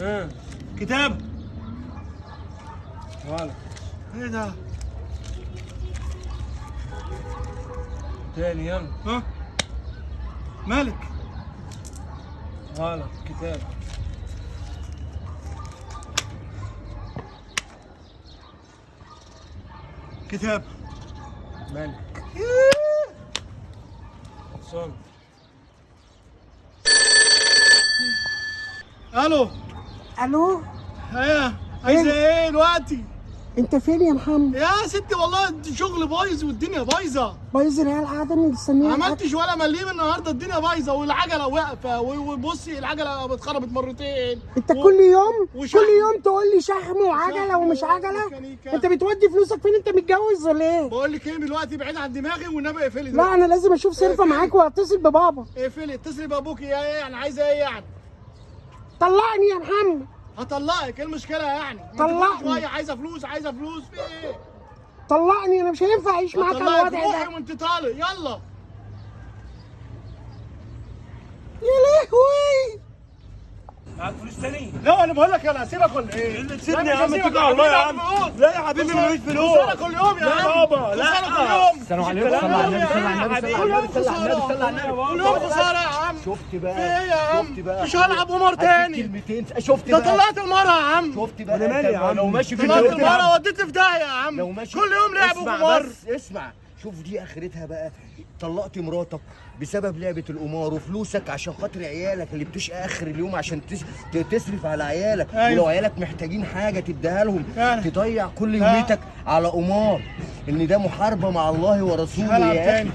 ها. كتاب. غلط. ايه ده؟ تاني يلا. ها؟ مالك؟ غلط. كتاب. كتاب. ملك. خلصان. الو. الو. ايه عايزه ايه دلوقتي؟ انت فين يا محمد؟ يا ستي والله الشغل بايظ والدنيا بايظة. بايظ العيال قاعدة مستنيه. ما عملتش ولا مليم النهارده، الدنيا بايظة والعجلة واقفة، وبصي العجلة اتخربت مرتين. انت كل يوم وشحم. كل يوم تقول لي شحم وعجلة ومش عجله. وميكانيكا. انت بتودي فلوسك فين؟ انت متجوز ولا ايه؟ بقول لك ايه دلوقتي، بعيد عن دماغي والنبي اقفلي لا دلوقتي. انا لازم اشوف صرفه معاك واتصل ببابا. اقفلي، اتصلي بابوكي. يا ايه يعني، عايزه ايه يعني؟ طلقني يا محمد. هطلقك، ايه المشكلة يعني؟ ما انت كل طلقني. شوية عايزه فلوس عايزه فلوس، في ايه؟ طلقني، انا مش هينفع اعيش معاك على هطلقك، الوضع روحي ده. وانت طالق. يلا. يا لهوي. معاك فلوس تاني؟ لا انا بقول لك انا هسيبك ولا ايه؟ سيبني لا، يا مش عم، هسيبك اتكل على الله يا عم. حبيبي. لا يا حبيبي مفيش فلوس. خسارة كل يوم يا لا عم. بابا، لا. خسارة كل يوم. السلام عليكم. صلى على النبي، صلى على النبي، كل يوم صلى على النبي، صلى على النبي، خسارة. صلى على النبي. كل يوم خسارة يا عم. شفت بقى؟ في ايه يا عم؟ شفت بقى؟ مش هلعب قمر هديك تاني. كلمتين. شفت ده بقى؟ طلعت المرة يا عم. شفت بقى؟ أنا مالي يا أنت عم؟ لو ماشي في طلعت البيت المرة وديتني في داهية يا عم. لو ماشي كل يوم لعب اسمع وقمار. بس اسمع، شوف دي اخرتها بقى. طلقت مراتك بسبب لعبه القمار وفلوسك عشان خاطر عيالك اللي بتشقى اخر اليوم عشان تصرف على عيالك. أيوة. ولو عيالك محتاجين حاجة تديها لهم. فعلا. تضيع كل يوميتك على قمار. ان ده محاربة مع الله ورسوله هلعب يا اخي. تاني.